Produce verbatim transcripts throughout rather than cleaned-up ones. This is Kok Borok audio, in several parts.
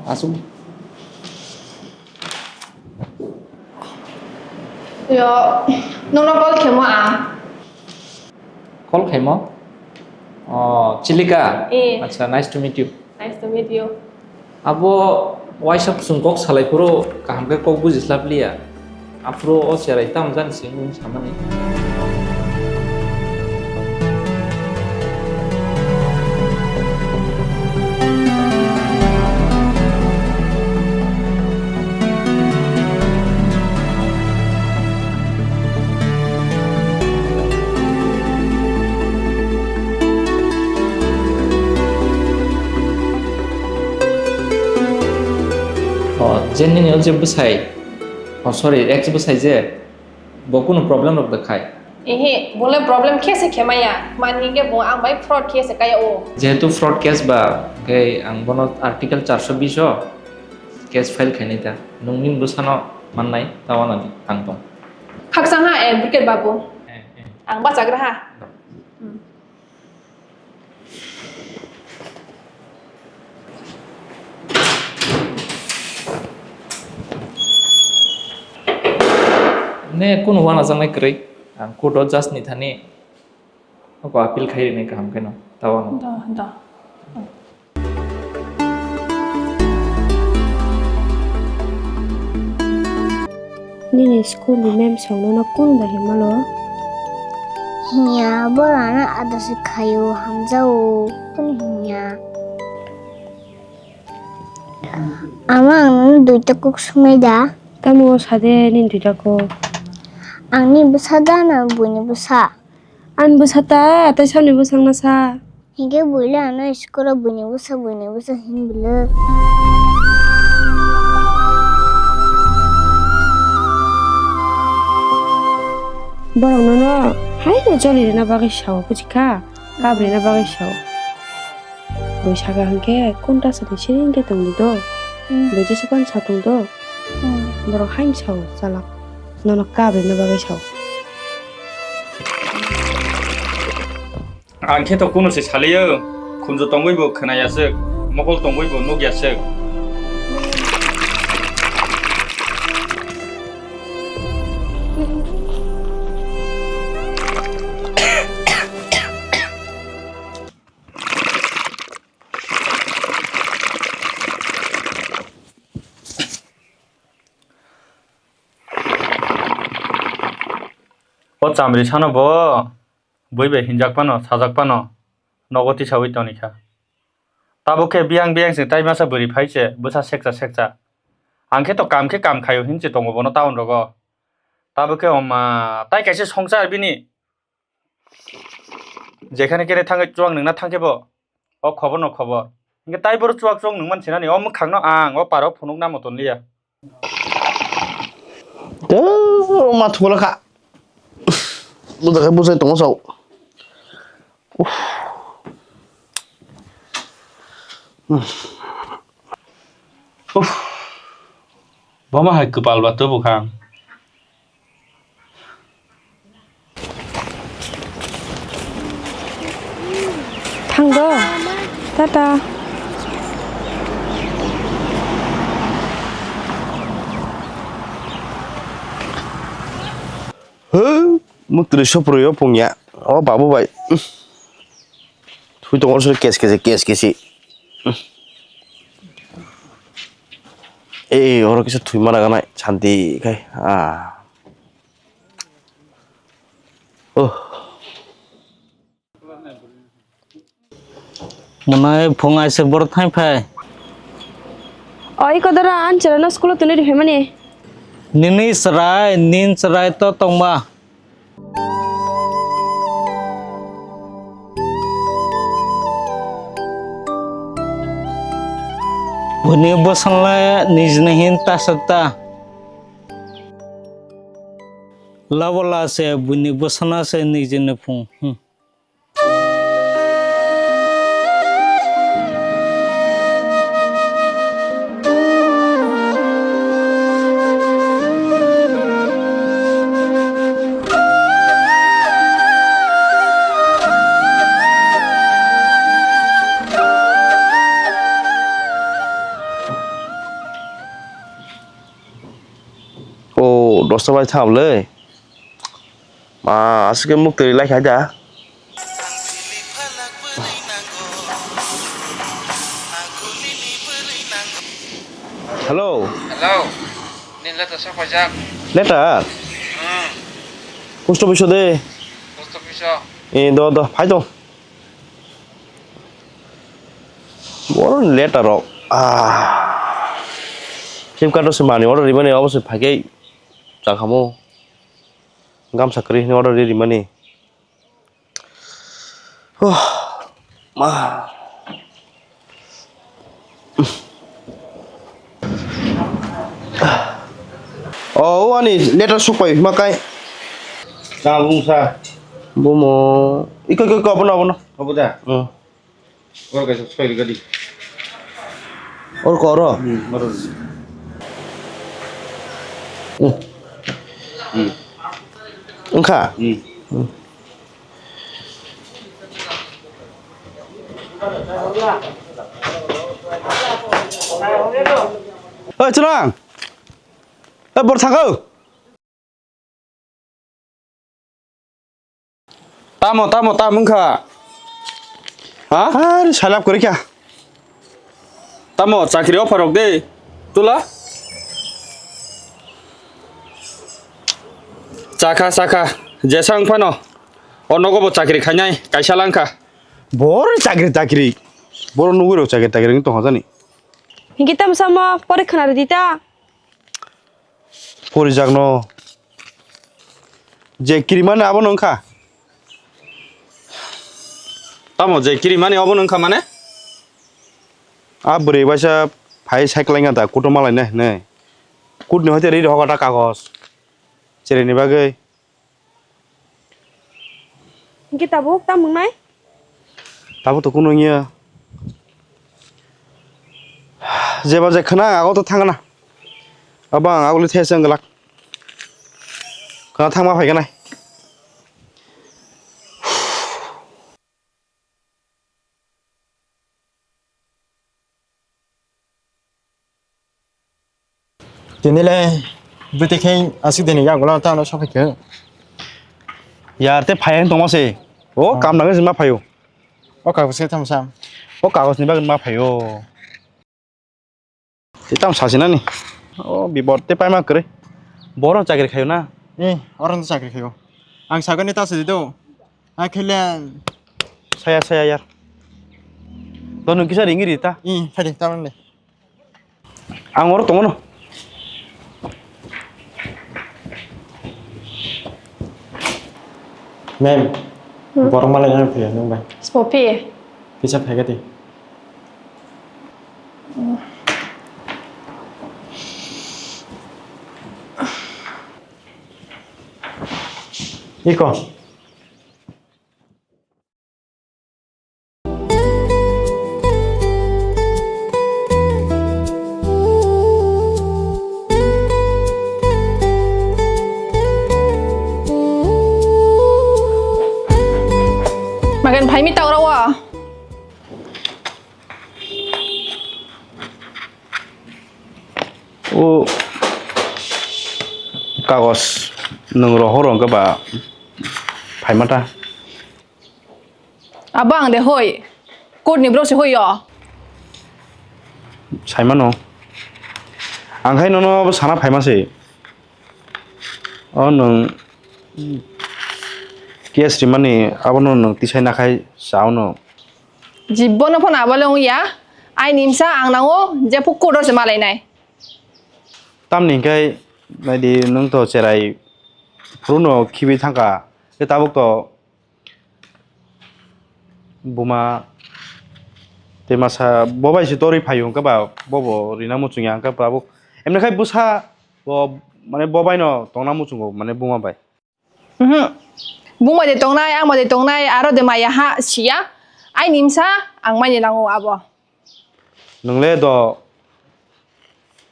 Asuk. Yo, nono call khemo ang. Call khaimo? Oh, Chilika? Eh. Acha, nice to meet you. Nice to meet you. Abo waisa kusung kok salai phuru kaham khe kok bujislap liya. Aphuru o cherai tamo jani se wngwi samani. Oh, je nini o je bwsai, oh, sorry, ex bwsai je, bo kunu problem rok da khai? Ehe, bole problem khe se khemaya, mani hingke bo ang bai fraud khe se kaya o. Jehetu fraud case ba, hingke ang bono article charso bish o case file khainai ta. Nungni bwsano mannai, ta wanani ang tong. Khakchang ha, advocate babu. Eh, eh. Ang bachagra ha. Hmm. Ne kunu wanajaknai kwrwi, ang court o judge ni thani nokho appeal khai rinai kaham kheno, tawano. Da, da. Nini school ni ma'am song nono kunu da hinmalo? Hiya, borok ano ada se khaio, hamjao, kunu hinya. Ama ang nono duita kok swngnai da? Tamo sade nini duita kok? Ang ni bwsa da na buini bwsa? Ani bwsa ta, tei sabni bwsang na sa? Hinkhe buile ano school o buini bwsa, buini bwsa hin bwle. Borok nono hai no joli rwna bagwi sao, buji kha? Kap rwna bagwi sao. Bui saka hinkhe kunta sadi siring khe tongdi do. Hmm. Bui jesa pan sa tong do. Hmm. Borok haino sao chalak. Nono kap rwna bagwi sao. Ang khe to kuno se saliyo, khunju tongwi bo khwnaya swk, mokol tongwi bo nukya swk. O chamri sano bo bui bai hinjak phano, sajak phano nogo tisawi toni kha. Tabuk khe biyang biyang se tai masa bwrwi phai se bwsa sekcha sekcha. Ang khe to kam khe kam khaio hin se tongo bono town rogo. Tabuk khe oma tai kaisa songchar bini. Jekhane kere thangwi chuwak nwngna thangkhe bo, o khobor no khobor. Hinkhe tai bohrok chuwak chuwak nwngman sinani, o mwkhang no ang o paro phunuk na moton liya. Te ma thukla kha. Bujak khe bujai tongo sao. Uff. Uff. Bo ma hai kwpal ba tubu kha. Thang do. Tata. Huh? Muktri soproi o pungya. O babu bai. Thui tongo sori kes kesi, kes kesi. Eh, oro kisa thui mana ganai, santi khai. Ah. Oh. Mwnai phung aisuk borok thang phai. Oi kodora, an chwraino school-o twnwi rw phaimani. Nini chwrai, nin chwrai to tongma. Buini bwskanle nijini hin ta sakta. Labo la se buini bwskana se nijini phung. Hmm. Nosto bai tha bwlwi. Ma, aswk khe muk twi lai khai da. Hello. Hello. Nini letter sok paijak. Letter? Hmm. Post office o de. Post office o. Eh, do, do, phai do. Boro letter rok. Ah. Flipkart o se mani order rimani obo se phai khe chakhamu. Gamsa kwrwi hwnwi order ri rimani. Huh. Ma. Oh, ani letter sukpai ma kai. Tabung sa. Bumo. Iko, iko, iko, abono, abono. Obo da? Hmm. Oro kaisa soi rwgadi. Oro ko oro? Hmm, oro. Hmm. Hmm. Wngkha? Hmm. Hmm. Oi, Chwlang! Oi, bor thangkho! Tamo, tamo, tamo wngkha? Ha? Ar salap kwrwi kha. Tamo chakri offer rok de, tula? Chakha, chakha, jesa wng phano. O nogo bo chakri khainai, kaisa langkha. Bor chakri, chakri. Boro nugwi rok chakri, chakri wng tongkha jani. Hinkhe tamo samo pore khna rwdi ta. Porijakno je kirimani abono wngkha. Tamo je kirimani obono wngkha mane? A bwrwi waisa phai cycle wngkha da kutung malaina hinwi. Kutni hoite ri rohoka ta kagos. Chereni bagwi. Hingke tabuk tamo wngnai? Tabuk to kunu wngya. Jeba je khna ang ago to thangna. Abo ang aguli thai se wngglak. Khna thangma phai gwnai. Tini le bwtwi khe aswk dini yagulo tano sokhe khe. Yar te phai ang tongma se. O kam nangwi ma phaio. O kagos khe tamo sam. O kagos ni bagwi ma phaio. Te tamo sasinani. O bibor te paima kwrwi. Boro chakri khaio na? Eh, oro no chakri khaio. Ang sagani ta sidi do. A khelen. Saya, saya yar. Dono kisa ringi rita. Eh, phai de, tamo le. Ang oro tongo no. Mem, hmm? Borok malai nang phiya nung bai. Spo phi? Kisa phai gati. Iko. Magan phaimi ta oro o. O kagos nwng rohor hwnkhe ba phaima ta. Abo ang de hoi. Court ni borok se hoi o. Saimano. Ang khai nono bo sana phaima se. O nwng case rimani abono nwng tisai nakhai sao no. Jibbono phano abole wngya. Aini msa ang nango jephu court o se malainai. Tamni hingkhai naidi nwng to cherai phuru no khibi thangkha. Khe tabuk to Buma tei masa bo bai se torwi phaio, hwnkhe ba bobo rina muchungya, hwnkhe ba bo emne khai bwsa bo, mane bo bai no tongna muchungo, mane buma bai. Mhm. Buma de tongnai, ang bo de tongnai, aro de maya ha siya. Aini msa ang mani nango abo. Nwng le do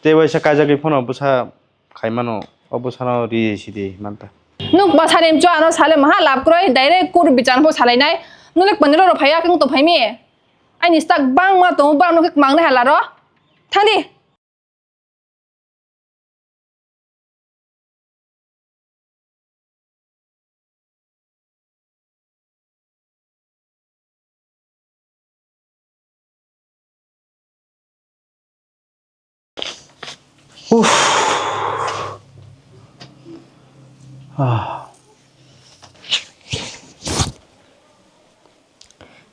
tei waisa kaijagwi phano bwsa khai mano, o bwsano ri sidi manta. Nuk bwsani mchu ano sale maha lab kroi, direct kur bichar pho salainai. Nule kmani roro phaiya kung to phaimi. Aini stak bangma tongo, bang nuk mang nai halaro. Thangdi. Uff. Ah.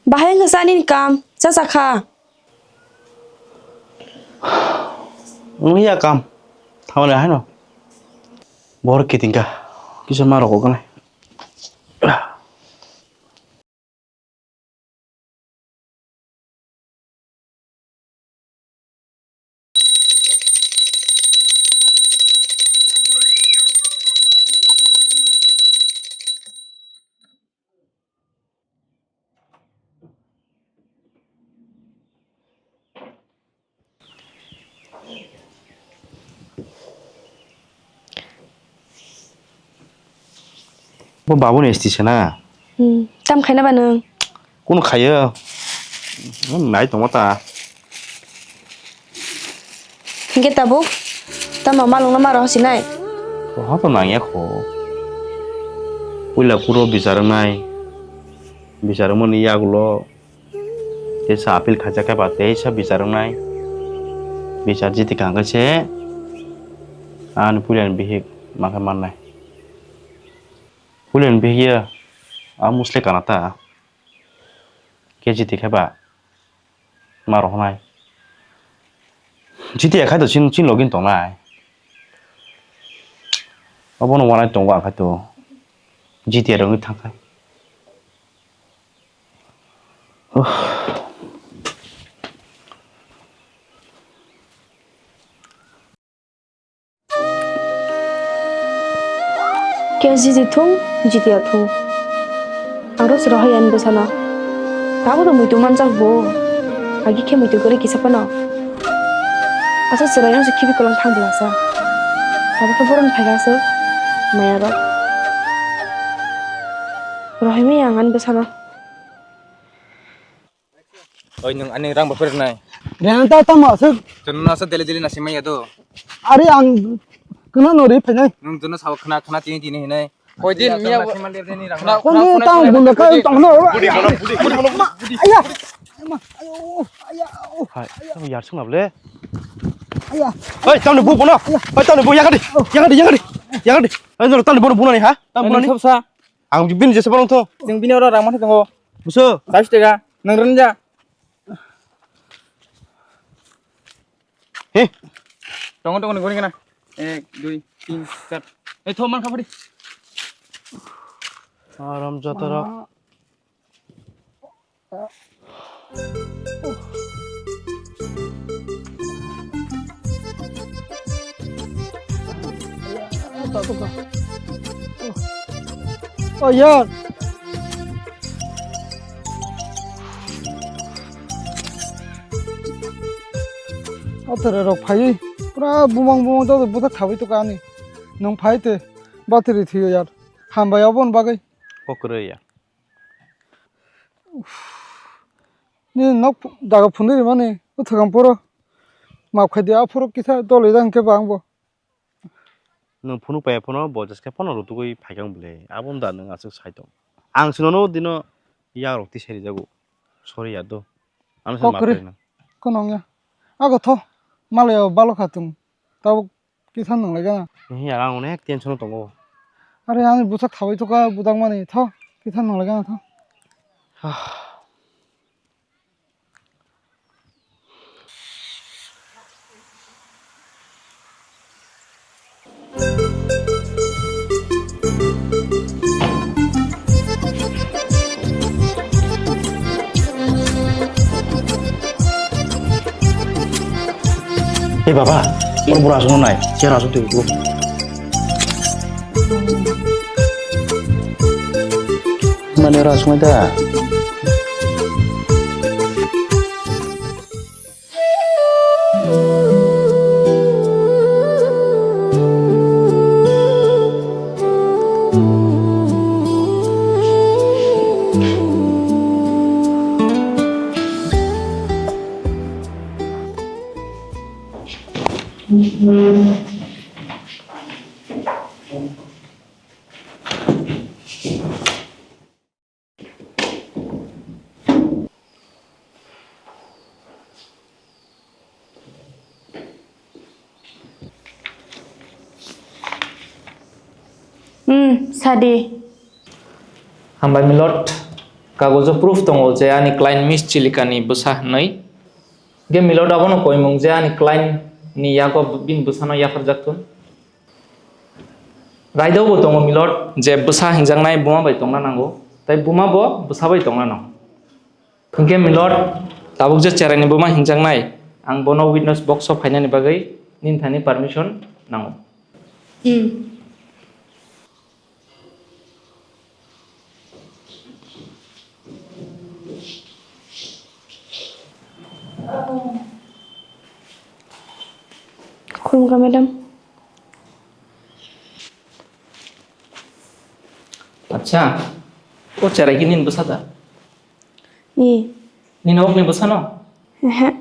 Bahai wngkha sa nini kam, cha cha kha. Wngya kam, thamani haino. Bor kitingka, kisa ma rokok ganai. Bo babuni S T se na? Hmm, tam khaina ba nwng? Kuno khayo. Hmm, nai tongo ta. Hinkhe tabuk tamo malungno maro hosinai? Roha to nangya kho. Puila kuro bichar wngnai. Bichar wngmani yagulo teisa appeal khaijak khe ba teisa bichar wngnai. Bichar jiti kha hwnkhe se ani puilani bihik ma khe mannai. Puilani bihik ya a musle kana ta khe jiti khe ba ma rohornai. Jiti ya khai to chin, chin login tongnai. Obono wanai tongo ang khai to. Jiti ya rogwi thangkhai. Khe jiti thung, jiti ya thung. Ang rw se rohor ya ani bwsano. Tabuk to muitu manjak bo. Agi khe muitu kwrwi kisa phano. Asa chwrai rok se khibi kwlwng thang bwlasa. Tabuk khe borok ni phaikha aswk maya rok. Rohormaya ang ani bwsano. Oi, nwng ani rang bo phirnai. Rang ta tamo aswk. Chwngno aswk dele dele nasimaya do. Ari ang kwna no ri phainai. Nwng chwngno sao khna khna tini tini hinai. Koi din miya khna khna tang bunda ka tang no. Aya. Aya. Hai, tamo yar sung able. Aya. Hei, tamni bu bono. Hei, tamni bu yakadi. Yakadi, yakadi. Yakadi. Hei, no, tamni bono bunani ha? Tam bunani. Sabsa. Ang bini jesa bono to. Jeng bini oro rang mani tongo. Buso. Sais tega. Nang ranja. He. Tongo, tongo, goni gana. Ek, dui, tin, char. Ei, tho, man kha phadi. Aram jatara. Oh, yar. Atere rok phaiwi pura bumang bumang joto buthak thawi tongkha ani. Nwng phai twi battery thwiyo yar. Hambai aboni bagwi. Kok kwrwi ya. Nini nok jaga phunui rimani bwthwkang phoro. Map khai di aphuru kisa dol rijak hinkhe bo ang bo. Nwng phunuk paiya phano bo jeske phano rutugwi phaikha wng bwle. Aboni da nwng aswk sai tong. Ang se nono dino yagrok tisai rijago. Sorry ya do. Ano se kok kwrwi. Map khaina. Kono wngya. Ago tho. Malaya balo kha tung. Tabuk kisa nung lai gana. Hiya ang onek tension o tongo. Are ani bwsak thabai thoka budang mani tho. Kisa nung lai gana tho. Ei baba, oro bura aswk nai, chair aswk twi. Mane oro aswk nai da. Hmm, sadi. Hambai Milord, kagojo proof tongo je ani client Miss Chilika ni bwsa hwnwi. Ge Milord abono koimung je ani client ni yago bini bwsano yapharjak thun. Raidao bo tongo Milord je bwsa hinjaknai buma bai tongna nango, tai buma bo bwsa bai tongna nango. Hinkhe Milord, tabuk je cheraini buma hinjaknai, ang bono witness box o phainani bagwi nini thani permission nango. Hmm. Khulumkha, madam. Acha, o cherai khe nini bwsa da? Ni. Nini okni bwsano? Ehe.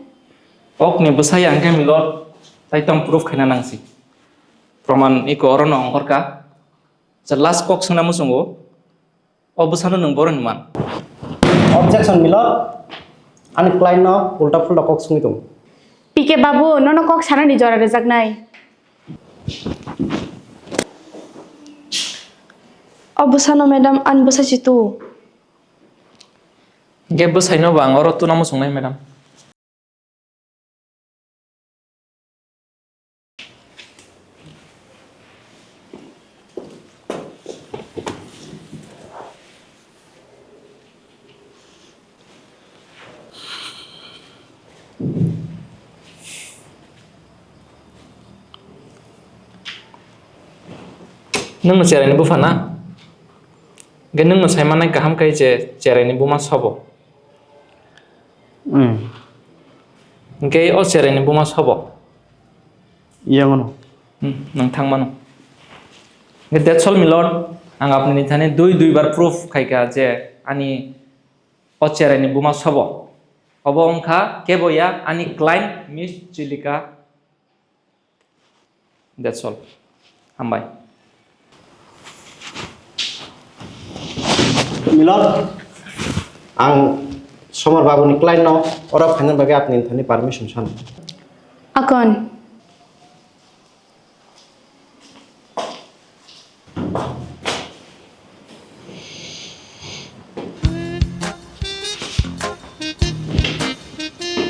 Okni bwsa ya hwnkhe Milord, tai tong proof khaina nangsi. Proman iko orono ongkhorkha. Acha, last kok swngna muchungo. O bwsano nwng boroni man. Objection, Milord. Ani client no ulta phulta kok swngwi tongo. P K Babu, nono kok sanani jora rwjaknai. O bwsano, madam, ani bwsa si tu. Ge bwsaino bo ang oro tuna muchungnai, madam. Nwng no cheraini bupha na? Ge nwng no sai manai kaham kai je cheraini buma sobo. Hmm. Hingke o cheraini buma sobo? Yang ono. Hmm, nwng thang mano. Hingke that's all, Milord. Ang apni ni thani dui dui bar proof khaika je ani o cheraini buma sobo. Obo wngkha kebo ya ani client Miss Chilika. That's all. Hambai. Milord, ang Somar Babu ni client no oro phaina bagwi apni thani permission sano. Akon.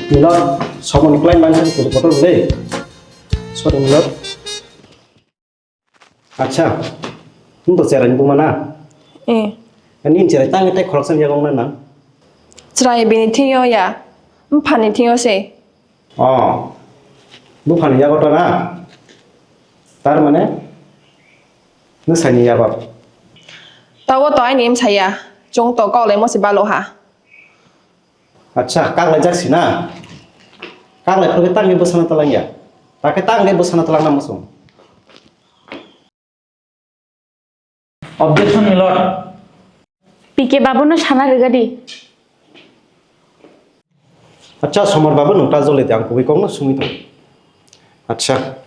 Milord, somo ni klai mansa ni kudu kotor le. Sorry, Milord. Acha, nung to cherai ni buma na? Eh. Ani cherai tang tai khoroksa ni yago na na? Cherai bini thing yo ya, mpha ni thing yo se. Oh, bupha ni yago to na? Tar mane, nwsai ni yabab. Tabo to aini msaya, chwng to kok lai mo se balo ha. Acha, kak lai jak si na? Kak lai phuru khe tang ni bwsano twlang ya. Ta khe tang ni bwsano twlang na muchung. Objection, Milord. P K Babu no sana rwgadi. Acha, Somar Babu, nwng ta jole de, ang kubui kok no sungwi tong. Acha.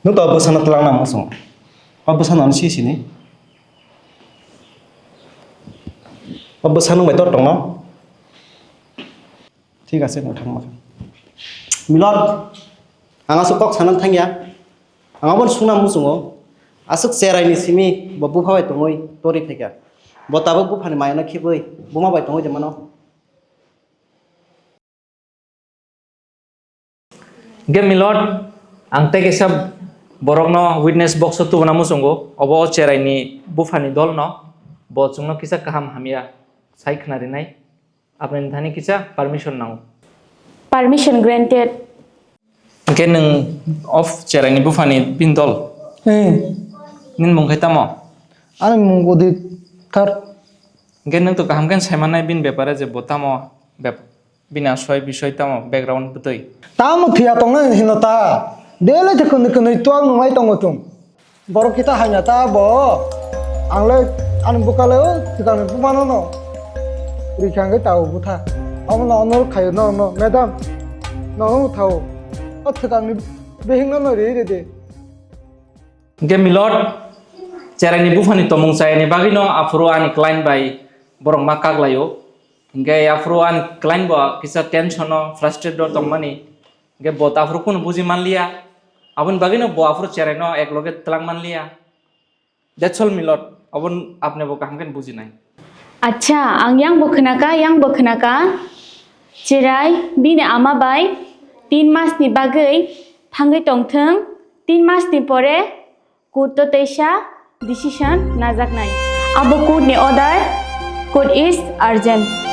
Nwng to bwsano twlang na muchung. O bwsano ano si sini. O bwsa nwng bai dor tong no. Thik ase, nwng thang ma kha. Milord, ang aswk kok sana thang ya. Ang aboni sungna muchungo. Aswk cherai ni simi bo bupha bai tongwi tori phaikha. Bo tabuk bupha ni maya no khibwi buma bai tongwi de mano. Hingke Milord, ang tei kaisa borokno witness box o tubuna muchungo, obo o cherai ni bupha ni dol no, bo chwngno kisa kaham hamya sai khna rinai, aboni thani kisa permission nango. Permission granted. Hingke nwng o cherai ni bupha ni bini dol? Eh. Nini mung khe tamo? Ani mung Udit Thar. Hingke nwng to kaham khe sai mannai bini bepare je bo tamo bep-, Bini aswai bisoi tamo background bwtwi? Tamo phiya tongnai hino ta? Belai khe kwnwi kwnwi twang nunglai tongo chwng. Borok kita haina ta bo? Ang le ani bwkha le o swkangni bumano no rikha hwnkhe tao bwtha. Omono onoro khaio norokno, "Madam, nono thao. O swkangni bihikno no ri ridi." Hingke Milord, cheraini buphani tomung chayani bagwino aphuru ani client bai borok ma kaklaio. Hingke aphuru ani client bo kisa tension o, frustrate o tongmani. Hingke bo aphuru kunu buji manliya. Aboni bagwino bo aphuru cheraino ekloge twlang manliya. That's all, Milord. Obon apni bo kaham khe bujinai. Acha, ang yang bo khwnaka, yang bo khwnaka. Cherai, bini ama bai tin mas ni bagwi thangwi tongthwng, tin mas ni pore court o teisa decision najaknai. Abo court ni order, court is urgent.